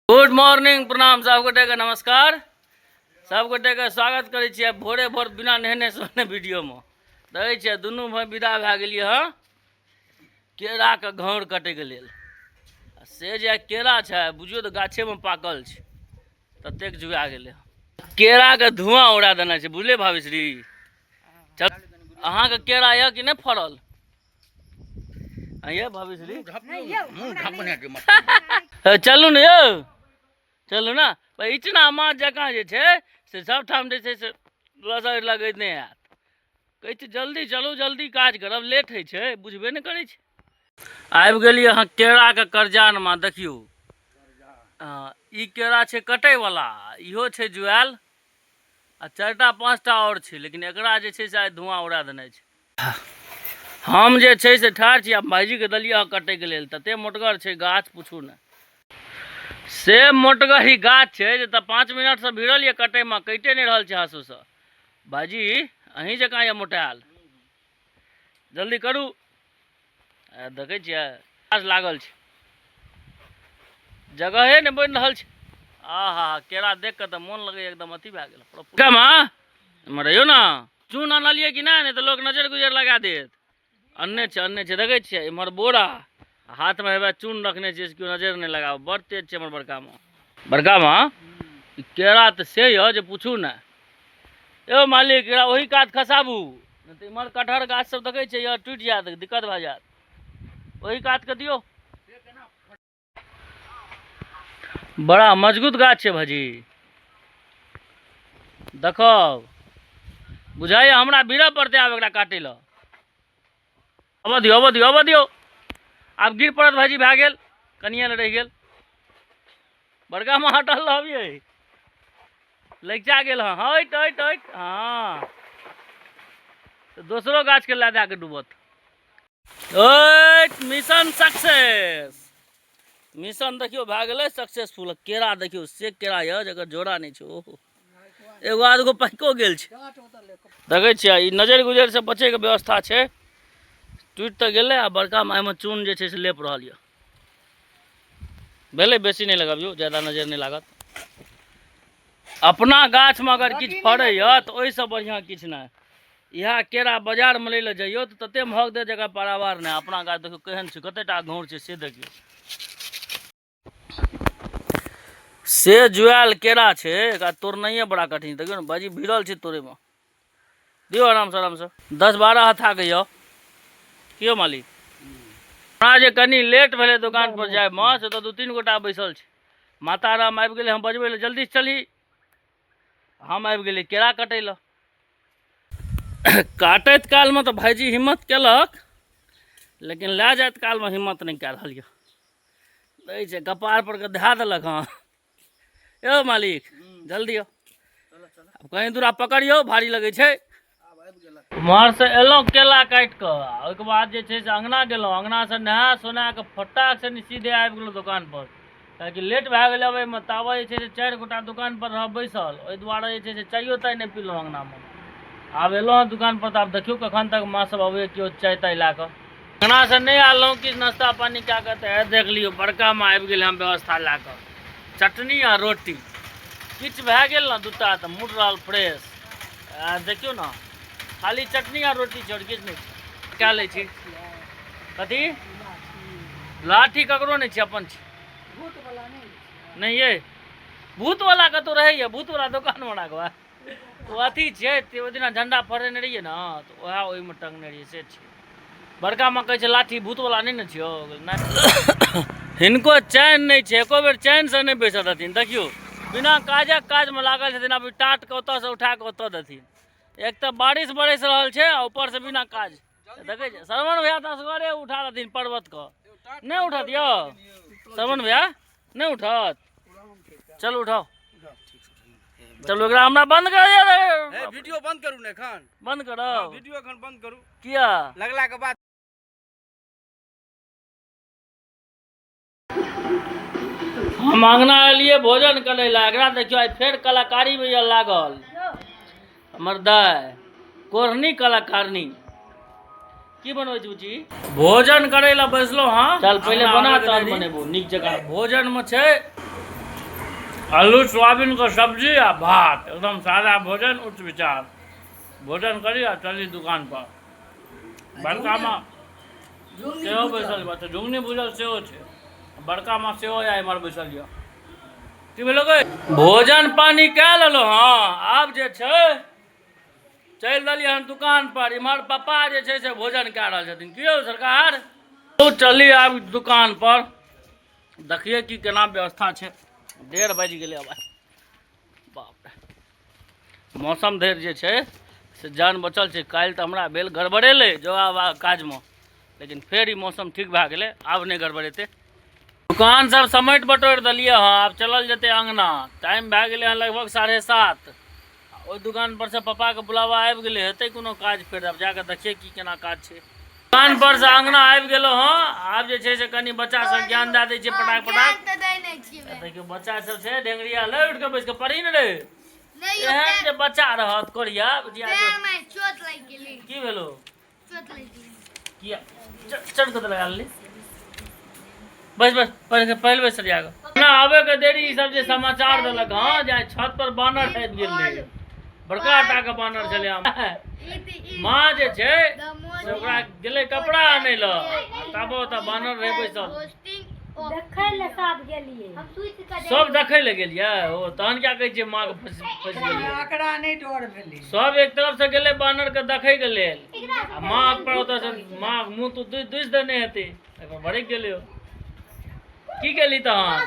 Good morning, प्रणाम सब गोटे के, नमस्कार सब गोटे के, स्वागत करै छियै भोरे भोर बिना नहेने सोने वीडियो में। देखै छियै दुनू भाई विदा भए गेलियै हँ केराके घौर कटैके लेल। से जे केरा छै बुझियौ तऽ गाछेमे पाकल छै, ततेक जुआ गेलै। केराके धुआं उड़ा देने छै, बुझलियै भावेश्री? चल, अहाँके केरा यऽ कि नहि फड़ल? ये भाभी श्री चलू ने यौ, चलू ने। इचना माछ जकाँ जे छै से सबठाम जे छै से लसरि लगैत नहि हैत। कहै छै जल्दी चलू, जल्दी काज करब, लेट होइ छै, बुझबे नहि करै छै। आबि गेलियै अहाँ केराके करजानमे। देखियौ ई केरा छै कटैवला, इहो छै जुआयल, आ 4टा 5टा आओर छै, लेकिन एकरा जे छै से आइ धुआँ उड़ा देने छै। हम जे छै से ठाढ़ छी, आब भाइजीके देलियै हँ कटैके लेल। तते मोटगर छै गाछ पूछू ने, से मोटगर ही गाछ छै जे तऽ 5 मिनटसँ भिड़ल यऽ कटैमे, कटिए नहि रहल छै हाँसूसँ। भाइजी अहीं जकाँ यऽ मोटायल, जल्दी करू। देखै छियै गाछ लागल छै, जगहे नहि बनि रहल छै। आहा, केरा देख कऽ तऽ मोन लगैए एकदम अथी भए गेल। एम्हर रहियौ ने, चून अनलियै कि नहि? नहि तऽ लोक नजर गुजर लगा देत। अनने छै, अनने छै। देखै छियै एम्हर बोरा हाथमे हेबे चून रखने छियै, केओ नजर नहि लगाब। बड़ तेज छै हमर बड़का माँ। बड़का माँ, ई केरा तऽ से यऽ जे पूछू ने। यौ मालिक, एकरा ओहि कात खसाबू, नहि तऽ इम्हर कटहर गाछ सब देखै छियै, यऽ टूटि जायत, दिक्कत भए जायत। ओहि कात के दियौ। बड़ा मजबूत गाछ छै भाजी, देखो बुझाइए हमरा भिड़ऽ पड़तै आब एकरा काटै लए। अबऽ दियौ, अबऽ दियौ, अबऽ दियौ, आब गिर पड़त भाजी। भए गेल, कनिए लए रहि गेल। बड़का माँ हटल रहबियै, लगिचा गेल। हँ, हटि हटि हटि। हँ, तऽ दोसरो गाछके लए दए कऽ डूबत। मिशन सक्सेस, मिशन देखियौ भए गेलै सक्सेसफुल। केरा देखियौ, से केरा यऽ जकर जोड़ा नहि छै। ओहो, एगो आधगो पाकिओ गेल छै। देखै छियै, ई नजरि गुजरिसँ बचैके व्यवस्था छै। टूटि तऽ गेलै, आ बड़का एहिमे चून जे छै से लेप रहल यऽ। भेलै, बेसी नहि लगबियौ, ज्यादा नजरि नहि लागत। अपना गाछमे अगर किछु फड़ैए तऽ ओहिसँ बढ़िआँ किछु नहि। इएह केरा बाजारमे लै लए जइयौ तऽ ततेक महग देत जकर पारावार नहि। अपना गाछ देखियौ केहन छै, कतेक टा घौर छै से देखियौ। से जुआयल केरा छै, एकरा तोड़नाइए बड़ा कठिन। देखियौ ने भाजी भिड़ल छै तोड़ैमे। दियौ आरामसँ, आरामसँ। 10-12 हत्थाके यऽ। की यौ मालिक, हमरा जे कनि लेट भेलै दोकानपर जाइमे, से तऽ 2-3 गोटा बैसल छै। माता राम आबि गेलै, हम बजबै लए, जल्दी चलही। हम आबि गेलियै केरा कटै लए। काटैत कालमे तऽ भाइजी हिम्मत केलक, लेकिन लए जाइत कालमे हिम्मत नहि कए रहल यऽ। दै छै कपार पर के धए देलक। हँ यौ मालिक, जल्दी यौ, आब कहीं दूरा पकड़ियौ, भारी लगै छै। उम्हरसँ एलहुँ केला काटि कऽ, ओहिके बाद जे छै से अङ्गना गेलहुँ। अङ्गनासँ नहा सोना कऽ फटाक से सीधे आबि गेलहुँ दोकानपर, कियाकि लेट भए गेलै अबैमे। ताबे जे छै से 4 गोटा दोकानपर रहब बैसल, ओहि दुआरे जे छै से चाइयो ताय नहि पीलहुँ अङ्गनामे। आब एलहुँ हँ दोकानपर तऽ आब देखियौ कखन तक माँ सब अबैए केओ चाय ताय लए कऽ। अङ्गनासँ नहि आयल किछु नाश्ता पानी कए कऽ, तऽ देख लियौ बड़का माँ आबि गेल हम व्यवस्था लए कऽ, चटनी आ रोटी। किछु भए गेल ने दूटा तऽ मूड रहल फ्रेश। आ देखियौ ने, खाली चटनी आ रोटी छै, आओर किछु नहि छै। कए लै छी कथी? लाठी ककरो नहि छै, अपन छै। नहि ये, भूतवला कतहु रहैए? भूतवला दोकानमे राखबै। ओ अथी छै, ओहि दिना झण्डा फड़ेने रहियै ने, तऽ उएह ओहिमे टंगने रहियै, से छै। बड़का माँ कहै छै लाठी भूतवला नहि ने छियौ। हिनको चैन नहि छै, एको बेर चैनसँ नहि बैसऽ देथिन। देखियौ, बिना काजक काजमे लागल छथिन। आब टाटके ओतऽसँ उठा कऽ ओतऽ देथिन। एक तऽ बारिश बरसि रहल छै आ ऊपरसँ बिना काज। देखै छियै, श्रवण भैया तऽ असगरे उठा देथिन पर्वतके। नहि उठत यौ श्रवण भैया? नहि उठत? चलू उठाउ, चलू। एकरा हमरा बंद कर दिअ। वीडियो बंद करू ने एखन। बंद करू? वीडियो एखन बंद करू। किया? लगला के बाद। हम अङ्गना एलियै भोजन करै लए। एकरा देखियौ, आइ फेर कलाकारी में लागल हमर दाय, कोढ़नी कलाकारनी। की बनबै छी बुची? भोजन करै लए बैसलहुँ। हँ, चल पहिले बना, तहन बनेबो नीक जकाँ। भोजनमे छै आलू सोयाबीन के सब्जी आ भात, एकदम सादा भोजन, उच्च विचार। भोजन करी आ चली दुकान पर। बड़का माँ सेहो बैसल बा, तऽ झुङ्गनी भुजल सेहो छै। बड़का माँ सेहो या एम्हर बैसल यऽ। की भेलो गै? भोजन पानी कए लेलहुँ हँ, आब जे छै चलि देलियै हन दुकान पर। इम्हर पप्पा जे छै से भोजन कए रहल छथिन। की यौ सरकार, चली आब दुकान पर, देखिए की केना व्यवस्था छै। 1:30 बाजि गेलै आब। बाप रे, मौसम धरि जे छै से जान बचल छै। काल्हि तऽ हमरा भेल गड़बड़ेलै जोगा काजमे, लेकिन फेर ई मौसम ठीक भए गेलै, आब नहि गड़बड़ेतै। दुकान सब समेट बटोरि देलियै हँ, आब चलल जेतै अङ्गना। टाइम भए गेलै हँ लगभग 7:30। ओहि दुकान पर से पप्पाके बुलावा आबि गेलै, हेतै कोनो काज फेर, आब जाकऽ देखियै की केना काज छै। दुकान पर से अङ्गना आबि गेलहुँ हँ, आब जे छै से कनि बच्चा सब ज्ञान दए दै छै पटाक पटाक। देखियौ बच्चा सब छै ढेंगरिया, ले उठि कऽ बैस कऽ पढ़ी ने रे। एहन जे बच्चा रहत कोरिया की भेलो, किया चढ़ कऽ लगा लेली? बस बस, पढ़ पहले बैस सरिया कऽ ना। आबे के देरी ई सब जे समाचार देलक हँ जे छत पर बानर आबि गेल रहै, बड़का टा के बानर छलै। माँ जे छै से ओकरा गेलै कपड़ा आनै लए, तब ओतऽ बानर रहै बैसल। देखै लए सब गेलियै, सब देखै लए गेलियै। ओ तहन क्या कहै छियै माँ के फँसि फँसि गेलियै? एकरा नहि डर भेलै। सब एक तरफ से गेलै बानर के देखै के लेल, आ माँ पर ओतऽ से माँ मुँह तू दुसि देने हेतै, एहिपर भड़कि गेलै। की केली तहन?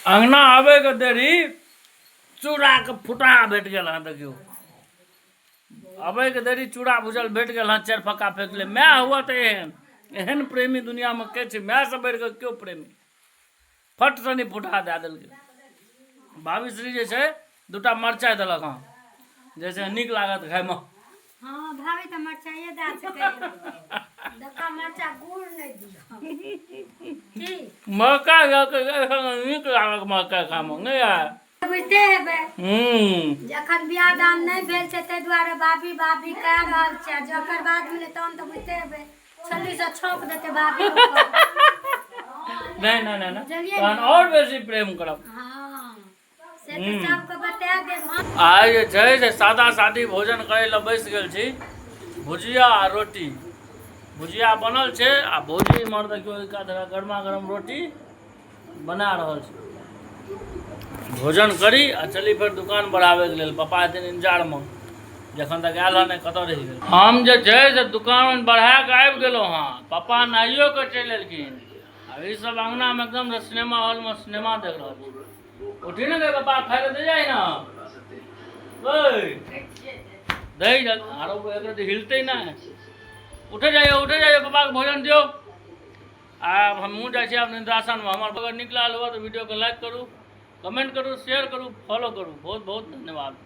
अङ्गना आबैके देरी चूड़ाके फुटा भेट गेल हँ। देखियौ, आबैके देरी चूड़ा भुजल भेट गेल हँ। 4 फक्का फेकले। माय हुआ तऽ एहन एहन प्रेमी दुनियामे के छै? मायसँ बढ़ि कऽ केओ प्रेमी? फट सनी फुटा दए देलकै। भाभी श्री जे छै 2टा मरचाइ देलक हँ, जैसे नीक लागत खायमे। हँ भाभी, तऽ मरचाइए दए सकैए, देखा मरचा गुड़ नहि दिअ की? मरचाइ दऽ के नीक लागत मरचाइ खायमे, नहि आय? बुझते हेबै। जखन बियाह दान नहि भेल छै ताहि दुआरे भाभी भाभी कए रहल छै, आ जकर बाद भेलै तहन तऽ बुझते हेबै, छल्ली से छौंक देतै भाभी। नहि नहि नहि, तहन आओर बेसी प्रेम करब। हँ, से तऽ सबके बता देब हम। आइ जे छै से सादा सादी भोजन करै लए बैस गेल छी, भुजिया आ रोटी। भुजिया बनल छै आ भौजी इम्हर देखियौ एका गरमा गरम रोटी बना रहल छै। भोजन करी आ चली फेर दुकान बढ़ाबैके लेल। पप्पा हेथिन इंतजारमे, जखन तक आयल हँ नहि, कतऽ रहि गेल। हम जे छै से दुकान बढ़ा कऽ आबि गेलहुँ हँ, पप्पा नहाइयो कऽ चलि एलखिन, आ ई सब अङ्गनामे एकदम सिनेमा हॉलमे सिनेमा देख रहल छै। उठी ने गए पप्पा, खाइ लए दे जाइ ने। ओइ दै आरो एक हिलतै नहि। उठे जाइयो, उठे जाइयो, पप्पाके भोजन दियौ। आब हमहूँ जाइ छी आब निद्रासनमे। हमर अगर नीक लागल हुए तऽ वीडियोके लाइक करू, कमेंट करू, शेयर करू, फॉलो करू। बहुत बहुत धन्यवाद।